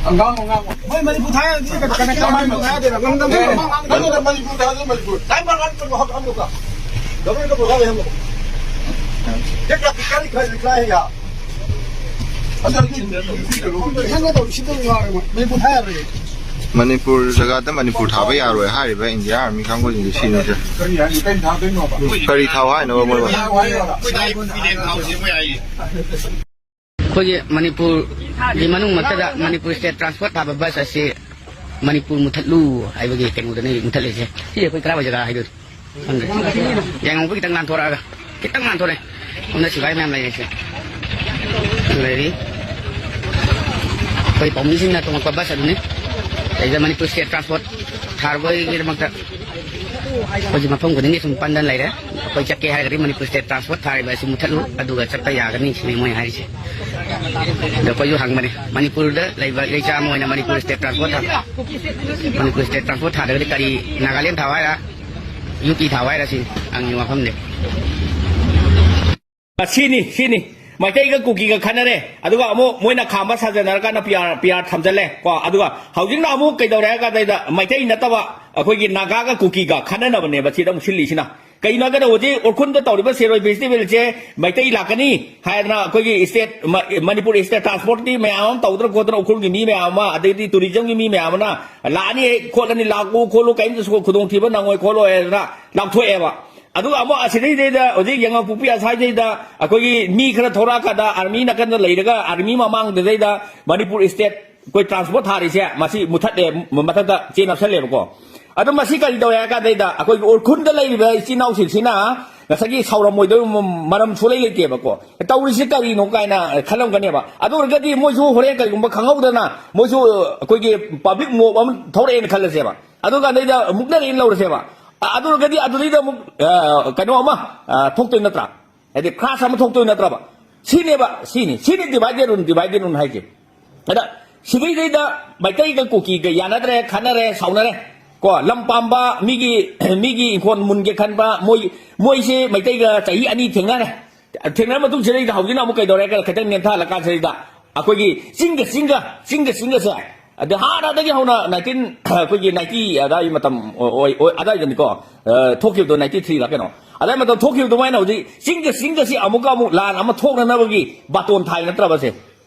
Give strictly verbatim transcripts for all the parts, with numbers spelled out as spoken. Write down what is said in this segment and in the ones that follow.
ꯑꯉꯥꯡ ꯑꯉꯥꯡ ꯃꯣꯏ ꯃꯅꯤꯄꯨꯔ ꯊꯥ ꯌꯥꯗꯦ, ꯀꯩꯅꯣ, ꯀꯩꯅꯣ, ꯀꯃꯥꯏꯅ ꯃꯅꯤꯄꯨꯔ ꯊꯥ ꯌꯥꯗꯦꯕ? ꯉꯝꯗꯕ ꯑꯦ, ꯃꯃꯥꯡ ꯃꯅꯤꯄꯨꯔ ꯊꯥ ꯌꯥꯗꯦ, ꯃꯅꯤꯄꯨꯔ꯫ ꯇꯥꯏ ꯃꯥ ꯀꯥꯟ ꯇ ꯍꯝ ꯂꯣꯒ ꯒꯚꯔꯟꯃꯦꯟꯠ ꯀ ꯕꯨꯂꯥ ꯂꯦ ꯍꯝ ꯂꯣꯒ꯫ ꯀꯌꯥ ꯀꯌꯥ ꯂꯤꯈꯥ ꯍꯦ ꯌꯥ? ꯑꯁ, ꯑꯗꯨ ꯏꯁꯥꯅ ꯇꯧꯔꯤꯁꯤꯗ ꯉꯥꯏꯔꯦ ꯃꯣꯏ꯫ ꯃꯅꯤꯄꯨꯔ ꯊꯥ ꯌꯥꯔꯣꯏ꯫ ꯃꯅꯤꯄꯨꯔ ꯖꯒꯥꯗ ꯃꯅꯤꯄꯨꯔ ꯊꯥꯕ ꯌꯥꯔꯣꯏ ꯍꯥꯏꯔꯤꯕ ꯏꯟꯗꯤꯌꯥ ꯑꯥꯔꯃꯤ ꯀꯥꯡꯕꯨꯁꯤꯡꯁꯦ ꯁꯤꯅꯤ ꯁꯦ꯫ ꯀꯔꯤ ꯍꯥꯏ-, ꯀꯔꯤ ꯊꯥꯗꯣꯏꯅꯣꯕ? ꯀꯔꯤ ꯊꯥꯎ ꯍꯥꯏꯅꯣꯕ ꯃꯣꯏꯕꯣ? ꯊꯥꯎ ꯍꯥꯏꯅꯣꯕ? ꯑꯩꯈꯣꯏꯒꯤ ꯃꯅꯤꯄꯨꯔꯒꯤ ꯃꯅꯨꯡꯃꯛꯇꯗ ꯃꯅꯤꯄꯨꯔ ꯁ꯭ꯇꯦꯠ ꯇ꯭ꯔꯥꯟꯁꯄꯣꯔꯠ ꯊꯥꯕ ꯕꯁ ꯑꯁꯤ ꯃꯅꯤꯄꯨꯔ ꯃꯨꯊꯠꯂꯨ ꯍꯥꯏꯕꯒꯤ ꯀꯩꯅꯣꯗꯅꯤ ꯃꯨꯊꯠꯂꯤꯁꯦ꯫ ꯁꯤ ꯑꯩꯈꯣꯏ ꯀꯔꯥꯏꯋꯥꯏ ꯖꯒꯥ ꯍꯥꯏꯗꯣꯏꯅꯣ ꯈꯪꯗ꯭ꯔꯦ꯫ ꯌꯥꯏꯉꯪꯄꯣꯛꯄꯤ ꯈꯤꯇꯪ ꯂꯥꯟꯊꯣꯔꯛꯑꯒ, ꯈꯤꯇꯪ ꯂꯥꯟꯊꯣꯔꯛꯑꯦ꯫ ꯁꯣꯝꯗ ꯁꯤꯐꯥꯏ ꯃꯌꯥꯝ ꯂꯩꯔꯤꯁꯦ꯫ ꯂꯩꯔꯤ꯫ ꯑꯩꯈꯣꯏ ꯄꯥꯎꯃꯤꯁꯤꯡꯅ ꯇꯣꯡꯉꯛꯄ ꯕꯁ ꯑꯗꯨꯅꯤ꯫ ꯁꯤꯗꯩꯗ ꯃꯅꯤꯄꯨꯔ ꯁ꯭ꯇꯦꯠ ꯇ꯭ꯔꯥꯟꯁꯄꯣꯔꯠ ꯊꯥꯔꯕꯒꯤꯗꯃꯛꯇ ꯑꯩꯈꯣꯏꯁꯨ ꯃꯐꯝ ꯈꯨꯗꯤꯡꯒꯤ ꯁꯨꯝ ꯄꯟꯗꯅ ꯂꯩꯔꯦ꯫ ꯑꯩꯈꯣꯏ ꯆꯠꯀꯦ ꯍꯥꯏꯔꯒꯗꯤ ꯃꯅꯤꯄꯨꯔ ꯁ꯭ꯇꯦꯠ ꯇ꯭ꯔꯥꯟꯁꯄꯣꯔꯠ ꯊꯥꯔꯤꯕ ꯑꯁꯤ ꯃꯨꯊꯠꯂꯨ, ꯑꯗꯨꯒ ꯆꯠꯄ ꯌꯥꯒꯅꯤ ꯁꯤꯅꯤ ꯃꯣꯏ ꯍꯥꯏꯔꯤꯁꯦ꯫ ꯑꯗꯣ ꯑꯩꯈꯣꯏꯁꯨ ꯍꯪꯕꯅꯦ, ꯃꯅꯤꯄꯨꯔꯗ ꯂꯩꯕ ꯏꯆꯥ ꯑꯃ ꯑꯣꯏꯅ ꯃꯅꯤꯄꯨꯔ ꯁ꯭ꯇꯦꯠ ꯇ꯭ꯔꯥꯟꯁꯄꯣꯔꯠ ꯊꯥ-, ꯃꯅꯤꯄꯨꯔ ꯁ꯭ꯇꯦꯠ ꯇ꯭ꯔꯥꯟꯁꯄꯣꯔꯠ ꯊꯥꯗ꯭ꯔꯒꯗꯤ ꯀꯔꯤ ꯅꯥꯒꯥꯂꯦꯟ ꯊꯥꯎ ꯍꯥꯏꯔ, ꯌꯨ ꯄꯤ ꯊꯥꯎ ꯍꯥꯏꯔ ꯁꯤꯅꯤ ꯍꯪꯉꯤ ꯋꯥꯐꯝꯗꯤ꯫ ꯁꯤꯅꯤ, ꯁꯤꯅꯤ꯫ ꯃꯩꯇꯩꯒ ꯀꯨꯀꯤꯒ ꯈꯠꯅꯔꯦ꯫ ꯑꯗꯨꯒ ꯑꯃꯨꯛ ꯃꯣꯏꯅ ꯈꯥꯝꯕ ꯁꯥꯖꯟꯅꯔꯀꯥꯟꯗ ꯄꯤ ꯑꯥꯔ, ꯄꯤ ꯑꯥꯔ ꯊꯝꯖꯜꯂꯦ꯫ ꯀꯣ, ꯑꯗꯨꯒ ꯍꯧꯖꯤꯛꯅ ꯑꯃꯨꯛ ꯀꯩꯗꯧꯔꯦ ꯍꯥꯏ ꯀꯥꯟꯗ ꯃꯩꯇꯩ ꯅꯠꯇꯕ ꯑꯩꯈꯣꯏꯒꯤ ꯅꯥꯒꯥꯒ ꯀꯨꯀꯤꯒ ꯈꯠꯅꯅꯕꯅꯦꯕ ꯁꯤꯗ ꯑꯃꯨꯛ ꯁꯤꯜꯂꯤꯁꯤꯅ꯫ ꯀꯩꯅꯣ ꯍꯥꯏꯔꯒꯅ ꯍꯧꯖꯤꯛ ꯎꯈ꯭ꯔꯨꯜꯗ ꯇꯧꯔꯤꯕ ꯁꯤꯔꯣꯏ ꯐꯦꯁꯇꯤꯚꯦꯜꯁꯦ ꯃꯩꯇꯩ ꯂꯥꯛꯀꯅꯤ ꯍꯥꯏꯗꯅ ꯑꯩꯈꯣꯏꯒꯤ ꯁ꯭ꯇꯦꯠ ꯃ-, ꯃꯅꯤꯄꯨꯔ ꯁ꯭ꯇꯦꯠ ꯇ꯭ꯔꯥꯟꯁꯄꯣꯔꯠꯀꯤ ꯃꯌꯥꯝ ꯑꯃ ꯇꯧꯗꯅ ꯈꯣꯠꯇꯅ ꯎꯈ꯭ꯔꯨꯜꯒꯤ ꯃꯤ ꯃꯌꯥꯝ ꯑꯃ, ꯑꯗꯩꯗꯤ ꯇꯨꯔꯤꯖꯝꯒꯤ ꯃꯤ ꯃꯌꯥꯝ ꯑꯃꯅ ꯂꯥꯛꯑꯅꯤ, ꯈꯣꯠꯂꯅꯤ, ꯂꯥꯛꯎ ꯈꯣꯠꯂꯨ, ꯀꯔꯤꯝꯇꯁꯨ ꯈꯨꯗꯣꯡꯊꯤꯕ ꯅꯪꯉꯣꯏ ꯈꯣꯠꯂꯣꯏ ꯍꯥꯏꯗꯅ ꯂꯥꯎꯊꯣꯛꯑꯦꯕ꯫ ꯑꯗꯨꯒ ꯑꯃꯨꯛ ꯑꯁꯤꯗꯩꯗꯩꯗ ꯍꯧꯖꯤꯛ ꯌꯥꯏꯉꯪꯄꯣꯛꯄꯤ ꯑꯁ꯭ꯋꯥꯏꯗꯩꯗ ꯑꯩꯈꯣꯏꯒꯤ ꯃꯤ ꯈꯔ ꯊꯣꯔꯛꯑꯀꯥꯟꯗ ꯑꯥꯔꯃꯤ ꯅꯥꯀꯟꯗ ꯂꯩꯔꯒ ꯑꯥꯔꯃꯤ ꯃꯃꯥꯡꯗꯨꯗꯩꯗ ꯃꯅꯤꯄꯨꯔ ꯁ꯭ꯇꯦꯠ ꯑꯩꯈꯣꯏ ꯇ꯭ꯔꯥꯟꯁꯄꯣꯔꯠ ꯊꯥꯔꯤꯁꯦ ꯃꯁꯤ ꯃꯨꯊꯠꯂꯦ, ꯃ-, ꯃꯊꯛꯇ ꯆꯦ ꯅꯞꯁꯜꯂꯦꯕꯀꯣ꯫ ꯑꯗꯣ ꯃꯁꯤ ꯀꯔꯤ ꯇꯧꯋꯦ ꯍꯥꯏ ꯀꯥꯟꯗꯩꯗ ꯑꯩꯈꯣꯏꯒꯤ ꯎꯈ꯭ꯔꯨꯜꯗ ꯂꯩꯔꯤꯕ ꯏꯆꯤꯟ ꯏꯅꯥꯎꯁꯤꯡꯁꯤꯅ ꯉꯁꯥꯏꯒꯤ ꯁꯥꯎꯔꯝꯃꯣꯏꯗꯕ ꯃ-, ꯃꯔꯝ ꯁꯨꯡꯂꯩ ꯂꯩꯇꯦꯕꯀꯣ꯫ ꯇꯧꯔꯤꯁꯤ ꯀꯔꯤꯅꯣ ꯀꯥꯏꯅ ꯈꯜꯂꯝꯒꯅꯦꯕ꯫ ꯑꯗꯨ ꯑꯣꯏꯔꯒꯗꯤ ꯃꯣꯏꯁꯨ ꯍꯣꯔꯦꯟ ꯀꯔꯤꯒꯨꯝꯕ ꯈꯪꯍꯧꯗꯅ ꯃꯣꯏꯁꯨ ꯑꯩꯈꯣꯏꯒꯤ ꯄꯕ꯭ꯂꯤꯛ ꯃꯣꯕ ꯑꯃ ꯊꯧꯔꯛꯑꯦꯅ ꯈꯜꯂꯁꯦꯕ꯫ ꯑꯗꯨ ꯀꯥꯟꯗꯩꯗ ꯃꯨꯛꯅꯔꯦꯅ ꯂꯧꯔꯁꯦꯕ꯫ ꯑ-, ꯑꯗꯨ ꯑꯣꯏꯔꯒꯗꯤ ꯑꯗꯨꯗꯩꯗ ꯑꯃꯨꯛ, ꯑ, ꯀꯩꯅꯣ ꯑꯃ, ꯑ, ꯊꯣꯛꯇꯣꯏ ꯅꯠꯇ꯭ꯔꯥ? ꯍꯥꯏꯗꯤ ꯀ꯭ꯔꯥꯁ ꯑꯃ ꯊꯣꯛꯇꯣꯏ ꯅꯠꯇ꯭ꯔꯕ? ꯁꯤꯅꯦꯕ, ꯁꯤꯅꯤ, ꯁꯤꯅꯤ divide and rule, divide and rule ꯍꯥꯏꯁꯦ꯫ ꯑꯗ ꯁꯤꯗꯩꯗꯩꯗ ꯃꯩꯇꯩꯒ ꯀꯨꯀꯤꯒ ꯌꯥꯅꯗ꯭ꯔꯦ, ꯈꯠꯅꯔꯦ, ꯁꯥꯎꯅꯔꯦ꯫ ꯀꯣ, ꯂꯝ ꯄꯥꯝꯕ ꯃꯤꯒꯤ, ꯃꯤꯒꯤ ꯏꯪꯈꯣꯜ ꯃꯨꯟꯒꯦ ꯈꯟꯕ, ꯃꯣꯏ, ꯃꯣꯏꯁꯦ ꯃꯩꯇꯩꯒ ꯆꯍꯤ ꯑꯅꯤ ꯊꯦꯡꯅꯔꯦ꯫ ꯊꯦꯡꯅꯔ ꯃꯇꯨꯡꯁꯤꯗꯩꯗ ꯍꯧꯖꯤꯛꯅ ꯑꯃꯨꯛ ꯀꯩꯗꯧꯔꯦ? ꯈꯤꯇꯪ ꯅꯦꯝꯊꯍꯜꯂꯀꯥꯟꯁꯤꯗꯩꯗ ꯑꯩꯈꯣꯏꯒꯤ ꯆꯤꯡꯒ ꯆꯤꯡꯒ ꯆꯤꯡꯒ ꯆꯤꯡꯒꯁꯦ, ꯑꯗ ꯍꯥꯟꯅꯗꯒꯤ ꯍꯧꯅ ꯅꯥꯏꯟꯇꯤꯟ ꯑꯩꯈꯣꯏꯒꯤ ꯅꯥꯏꯟꯇꯤ ꯑꯗꯥꯏ ꯃꯇꯝ ꯑꯣꯏ ꯑꯣꯏ ꯑꯗꯥꯏꯗꯅꯤꯀꯣ, ꯑ, ꯊꯣꯛꯈꯤꯕꯗꯣ ꯅꯥꯏꯟꯇꯤ ꯊ꯭ꯔꯤꯗ ꯀꯩꯅꯣ, ꯑꯗꯥꯏ ꯃꯇꯝ ꯊꯣꯛꯈꯤꯕ ꯑꯗꯨꯃꯥꯏꯅ ꯍꯧꯖꯤꯛ ꯆꯤꯡꯒ ꯆꯤꯡꯒꯁꯤ ꯑꯃꯨꯛꯀ ꯑꯃꯨꯛ ꯂꯥꯟ ꯑꯃ ꯊꯣꯛꯅꯅꯕꯒꯤ ꯕꯥꯇꯣꯟ ꯊꯥꯏ ꯅꯠꯇ꯭ꯔꯕꯁꯦ?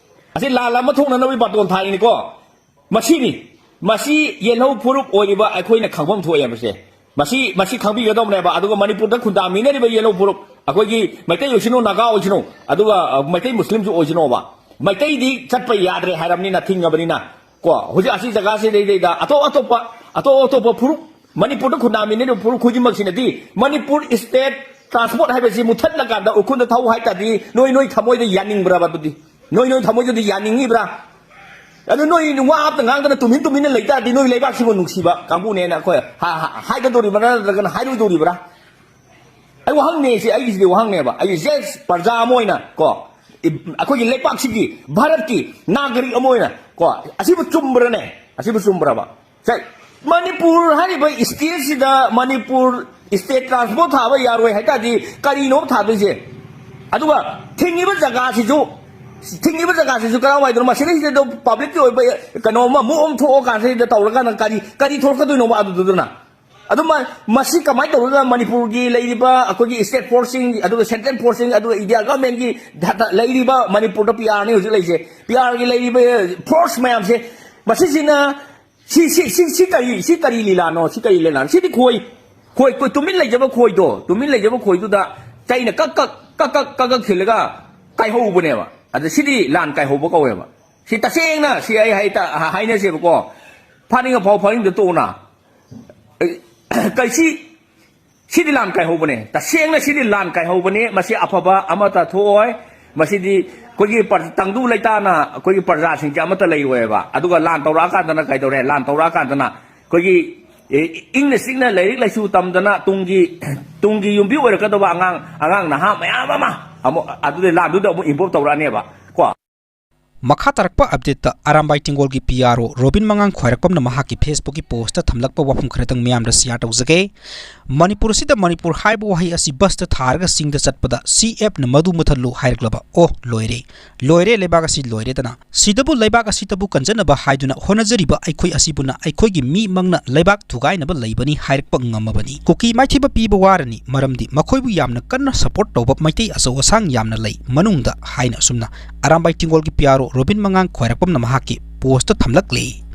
ꯑꯁꯤ ꯂꯥꯟ ꯑꯃ ꯊꯣꯛꯅꯅꯕꯒꯤ ꯕꯥꯇꯣꯟ ꯊꯥꯏꯅꯤꯀꯣ꯫ ꯃꯁꯤꯅꯤ, ꯃꯁꯤ ꯌꯦꯜꯍꯧ ꯐꯨꯔꯨꯞ ꯑꯣꯏꯔꯤꯕ ꯑꯩꯈꯣꯏꯅ ꯈꯪꯐꯝ ꯊꯣꯛꯑꯦ ꯃꯁꯦ꯫ ꯃꯁꯤ, ꯃꯁꯤ ꯈꯪꯕꯤꯒꯗꯧꯕꯅꯦꯕ꯫ ꯑꯗꯨꯒ ꯃꯅꯤꯄꯨꯔꯗ ꯈꯨꯟꯗꯥꯃꯤꯟꯅꯔꯤꯕ ꯌꯦꯜꯍꯧ ꯐꯨꯔꯨꯞ, ꯑꯩꯈꯣꯏꯒꯤ ꯃꯩꯇꯩ ꯑꯣꯏꯁꯅꯨ, ꯅꯥꯒꯥ ꯑꯣꯏꯁꯅꯨ, ꯑꯗꯨꯒ, ꯑ, ꯃꯩꯇꯩ ꯃꯨꯁꯂꯤꯝꯁꯨ ꯑꯣꯏꯁꯅꯣꯕ, ꯃꯩꯇꯩꯗꯤ ꯆꯠꯄ ꯌꯥꯗ꯭ꯔꯦ ꯍꯥꯏꯔꯕꯅꯤꯅ, ꯊꯤꯡꯉꯕꯅꯤꯅ, ꯀꯣ, ꯍꯧꯖꯤꯛ ꯑꯁꯤ ꯖꯒꯥꯁꯤꯗꯩꯗꯩꯗ ꯑꯇꯣꯞ ꯑꯇꯣꯞꯄ, ꯑꯇꯣꯞ ꯑꯇꯣꯞꯄ ꯐꯨꯔꯨꯞ, ꯃꯅꯤꯄꯨꯔꯗ ꯈꯨꯟꯗꯥꯃꯤꯟꯅꯔꯤꯕ ꯐꯨꯔꯨꯞ ꯈꯨꯗꯤꯡꯃꯛꯁꯤꯅꯗꯤ ꯃꯅꯤꯄꯨꯔ ꯁ꯭ꯇꯦꯠ ꯇ꯭ꯔꯥꯟꯁꯄꯣꯔꯠ ꯍꯥꯏꯕꯁꯤ ꯃꯨꯊꯠꯂꯀꯥꯟꯗ ꯎꯈ꯭ꯔꯨꯜꯗ ꯊꯧ ꯍꯥꯏ ꯇꯥꯔꯗꯤ ꯅꯣꯏ, ꯅꯣꯏ ꯊꯃꯣꯏꯗ ꯌꯥꯅꯤꯡꯕ꯭ꯔꯕ ꯑꯗꯨꯗꯤ? ꯅꯣꯏ, ꯅꯣꯏ ꯊꯃꯣꯏꯗꯨꯗꯤ ꯌꯥꯅꯤꯡꯉꯤꯕ꯭ꯔꯥ? ꯑꯗꯨ ꯅꯣꯏ ꯋꯥ ꯑꯝꯇ ꯉꯥꯡꯗꯅ ꯇꯨꯃꯤꯟ ꯇꯨꯃꯤꯟꯅ ꯂꯩ ꯇꯥꯔꯗꯤ ꯅꯣꯏ ꯂꯩꯕꯥꯛꯁꯤꯕꯨ ꯅꯨꯡꯁꯤꯕ ꯀꯥꯡꯕꯨꯅꯦꯅ ꯑꯩꯈꯣꯏ ꯍꯥ-, ꯍꯥ-, ꯍꯥꯏꯒꯗꯧꯔꯤꯕ꯭ꯔꯥ ꯅꯠꯇ꯭ꯔꯒꯅ ꯍꯥꯏꯔꯣꯏꯗꯧꯔꯤꯕ꯭ꯔꯥ? ꯑꯩ ꯋꯥꯍꯪꯅꯦ ꯁꯤ, ꯑꯩꯒꯤꯁꯤꯗꯤ ꯋꯥꯍꯪꯅꯦꯕ꯫ ꯑꯩ just ꯄ꯭ꯔꯖꯥ ꯑꯃ ꯑꯣꯏꯅ ꯀꯣ, ꯏ-, ꯑꯩꯈꯣꯏꯒꯤ ꯂꯩꯄꯥꯛꯁꯤꯒꯤ, ꯚꯥꯔꯠꯀꯤ ꯅꯥꯒꯔꯤꯛ ꯑꯃ ꯑꯣꯏꯅ ꯀꯣ, ꯑꯁꯤꯕꯨ ꯆꯨꯝꯕ꯭ꯔꯅꯦ? ꯑꯁꯤꯕꯨ ꯆꯨꯝꯕ꯭ꯔꯕ? ꯁꯦ, ꯃꯅꯤꯄꯨꯔ ꯍꯥꯏꯔꯤꯕ ꯁ꯭ꯇꯦꯠꯁꯤꯗ ꯃꯅꯤꯄꯨꯔ ꯁ꯭ꯇꯦꯠ ꯇ꯭ꯔꯥꯟꯁꯄꯣꯔꯠ ꯊꯥꯕ ꯌꯥꯔꯣꯏ ꯍꯥꯏꯇꯥꯔꯗꯤ ꯀꯔꯤꯅꯣ ꯊꯥꯗꯣꯏꯁꯦ? ꯑꯗꯨꯒ ꯊꯤꯡꯉꯤꯕ ꯖꯒꯥꯁꯤꯁꯨ, ꯊꯤꯡꯉꯤꯕ ꯖꯒꯥꯁꯤꯁꯨ ꯀꯔꯥꯏꯋꯥꯏꯗꯅꯣ? ꯃꯁꯤꯗꯩꯁꯤꯗ ꯄꯕ꯭ꯂꯤꯛꯀꯤ ꯑꯣꯏꯕ ꯀꯩꯅꯣ ꯑꯃ ꯃꯨꯛ ꯑꯃ ꯊꯣꯛꯑꯀꯥꯟꯁꯤꯗ ꯇꯧꯔꯀꯥꯟꯗ ꯀꯔꯤ, ꯀꯔꯤ ꯊꯣꯛꯂꯛꯀꯗꯣꯏꯅꯣꯕ ꯑꯗꯨꯗꯨꯅ? ꯑꯗꯨ ꯃ-, ꯃꯁꯤ ꯀꯃꯥꯏꯅ ꯇꯧꯔꯒ ꯃꯅꯤꯄꯨꯔꯒꯤ ꯂꯩꯔꯤꯕ ꯑꯩꯈꯣꯏꯒꯤ ꯁ꯭ꯇꯦꯠ ꯐꯣꯔꯁꯁꯤꯡ, ꯑꯗꯨꯒ ꯁꯦꯟꯇ꯭ꯔꯦꯜ ꯐꯣꯔꯁꯁꯤꯡ, ꯑꯗꯨꯒ ꯏꯟꯗꯤꯌꯥ ꯒꯚꯔꯟꯃꯦꯟꯠꯀꯤ ꯂꯩꯔꯤꯕ ꯃꯅꯤꯄꯨꯔꯗ ꯄꯤ ꯑꯥꯔꯅꯤ ꯍꯧꯖꯤꯛ ꯂꯩꯔꯤꯁꯦ, ꯄꯤ ꯑꯥꯔꯒꯤ ꯂꯩꯔꯤꯕ ꯐꯣꯔꯁ ꯃꯌꯥꯝꯁꯦ, ꯃꯁꯤꯁꯤꯅ ꯁꯤ, ꯁꯤ, ꯁꯤ, ꯁꯤ ꯀꯔꯤ, ꯁꯤ ꯀꯔꯤ ꯂꯤꯂꯥꯅꯣ? ꯁꯤ ꯀꯔꯤ ꯂꯤꯂꯥꯅꯣ? ꯁꯤꯗꯤ ꯈꯣꯏ, ꯈꯣꯏ, ꯈꯣꯏ ꯇꯨꯃꯤꯟ ꯂꯩꯖꯕ ꯈꯣꯏꯗꯣ, ꯇꯨꯃꯤꯟ ꯂꯩꯖꯕ ꯈꯣꯏꯗꯨꯗ ꯆꯩꯅ ꯀꯛ ꯀꯛ, ꯀꯛ ꯀꯛ, ꯀꯛ ꯀꯛ ꯊꯤꯜꯂꯒ ꯀꯥꯏꯍꯧꯕꯅꯦꯕ꯫ ꯑꯗ ꯁꯤꯗꯤ ꯂꯥꯟ ꯀꯥꯏꯍꯧꯕ ꯀꯧꯋꯦꯕ꯫ ꯁꯤ ꯇꯁꯦꯡꯅ ꯁꯤ ꯑꯩ ꯍꯥꯏ ꯇ-, ꯍꯥꯏꯅꯁꯦꯕꯀꯣ꯫ ꯐꯥꯅꯤꯡꯉ ꯐꯥꯎ, ꯐꯥꯅꯤꯡꯗ ꯇꯣꯛꯎꯅ꯫ ꯑꯦ, ꯀꯩꯁꯤ, ꯁꯤꯗꯤ ꯂꯥꯟ ꯀꯥꯏꯍꯧꯕꯅꯦ꯫ ꯇꯁꯦꯡꯅ ꯁꯤꯗꯤ ꯂꯥꯟ ꯀꯥꯏꯍꯧꯕꯅꯦ꯫ ꯃꯁꯤ ꯑꯐꯕ ꯑꯃꯠꯇ ꯊꯣꯛꯑꯣꯏ꯫ ꯃꯁꯤꯗꯤ ꯑꯩꯈꯣꯏꯒꯤ ꯄ꯭ꯔ-, ꯇꯪꯗꯨ ꯂꯩꯇꯥꯅ ꯑꯩꯈꯣꯏꯒꯤ ꯄ꯭ꯔꯖꯥꯁꯤꯡꯁꯦ ꯑꯃꯠꯇ ꯂꯩꯔꯣꯏꯕ꯫ ꯑꯗꯨꯒ ꯂꯥꯟ ꯇꯧꯔꯛꯑꯀꯥꯟꯗꯅ ꯀꯩꯗꯧꯔꯦ? ꯂꯥꯟ ꯇꯧꯔꯛꯑꯀꯥꯟꯗꯅ ꯑꯩꯈꯣꯏꯒꯤ, ꯑꯦ, ꯏꯪꯅ ꯆꯤꯛꯅ ꯂꯥꯏꯔꯤꯛ ꯂꯥꯏꯁꯨ ꯇꯝꯗꯅ ꯇꯨꯡꯒꯤ, ꯇꯨꯡꯒꯤ ꯌꯨꯝꯕꯤ ꯑꯣꯏꯔꯛꯀꯗꯧꯕ ꯑꯉꯥꯡ, ꯑꯉꯥꯡ ꯅꯍꯥ ꯃꯌꯥꯝ ꯑꯃ ꯑꯃꯨꯛ ꯑꯗꯨꯗ ꯂꯥꯟꯗꯨꯗ ꯑꯃꯨꯛ involve ꯇꯧꯔꯛꯑꯅꯦꯕ ꯀꯣ꯫ ꯃꯈꯥ ꯇꯥꯔꯛꯄ ꯑꯞꯗꯦꯠꯇ ꯑꯔꯥꯝꯕꯥꯏ ꯇꯦꯡꯒꯣꯜꯒꯤ ꯄꯤ ꯑꯥꯔ ꯑꯣ ꯔꯣꯕꯤꯟ ꯃꯉꯥꯡ ꯈ꯭ꯋꯥꯏꯔꯥꯛꯄꯝꯅ ꯃꯍꯥꯛꯀꯤ ꯐꯦꯁꯕꯨꯛꯀꯤ ꯄꯣꯁꯇ ꯊꯝꯂꯛꯄ ꯋꯥꯐꯝ ꯈꯔꯇꯪ ꯃꯤꯌꯥꯝꯗ ꯁꯤꯌꯥꯔ ꯇꯧꯖꯒꯦ꯫ ꯃꯅꯤꯄꯨꯔ ꯑꯁꯤꯗ ꯃꯅꯤꯄꯨꯔ ꯍꯥꯏꯕ ꯋꯥꯍꯩ ꯑꯁꯤ ꯕꯁꯇ ꯊꯥꯔꯒ ꯆꯤꯡꯗ ꯆꯠꯄꯗ ꯁꯤ ꯑꯦꯞꯅ ꯃꯗꯨ ꯃꯨꯊꯠꯂꯨ ꯍꯥꯏꯔꯛꯂꯕ, ꯑꯣ ꯂꯣꯏꯔꯦ, ꯂꯣꯏꯔꯦ ꯂꯩꯕꯥꯛ ꯑꯁꯤ ꯂꯣꯏꯔꯦꯗꯅ꯫ ꯁꯤꯗꯕꯨ ꯂꯩꯕꯥꯛ ꯑꯁꯤꯇꯕꯨ ꯀꯟꯖꯅꯕ ꯍꯥꯏꯗꯨꯅ ꯍꯣꯠꯅꯖꯔꯤꯕ ꯑꯩꯈꯣꯏ ꯑꯁꯤꯕꯨꯅ ꯑꯩꯈꯣꯏꯒꯤ ꯃꯤꯃꯛꯅ ꯂꯩꯕꯥꯛ ꯊꯨꯒꯥꯏꯅꯕ ꯂꯩꯕꯅꯤ ꯍꯥꯏꯔꯛꯄ ꯉꯝꯃꯕꯅꯤ꯫ ꯀꯨꯀꯤ ꯃꯥꯏꯊꯤꯕ ꯄꯤꯕ ꯋꯥꯔꯅꯤ, ꯃꯔꯝꯗꯤ ꯃꯈꯣꯏꯕꯨ ꯌꯥꯝꯅ ꯀꯟꯅ ꯁꯄꯣꯔꯠ ꯇꯧꯕ ꯃꯩꯇꯩ ꯑꯆꯧ ꯑꯁꯥꯡ ꯌꯥꯝꯅ ꯂꯩ ꯃꯅꯨꯡꯗ ꯍꯥꯏꯅ ꯑꯁꯨꯝꯅ ꯑꯔꯥꯝꯕꯥꯏ ꯇꯦꯡꯒꯣꯜꯒꯤ ꯄꯤ ꯑꯥꯔ ꯑꯣ ꯔꯣꯕꯤꯟ ꯃꯉꯥꯡ ꯈ꯭ꯋꯥꯏꯔꯥꯛꯄꯝꯅ ꯃꯍꯥꯛꯀꯤ ꯄꯣꯁꯇ ꯊꯝꯂꯛꯂꯤ꯫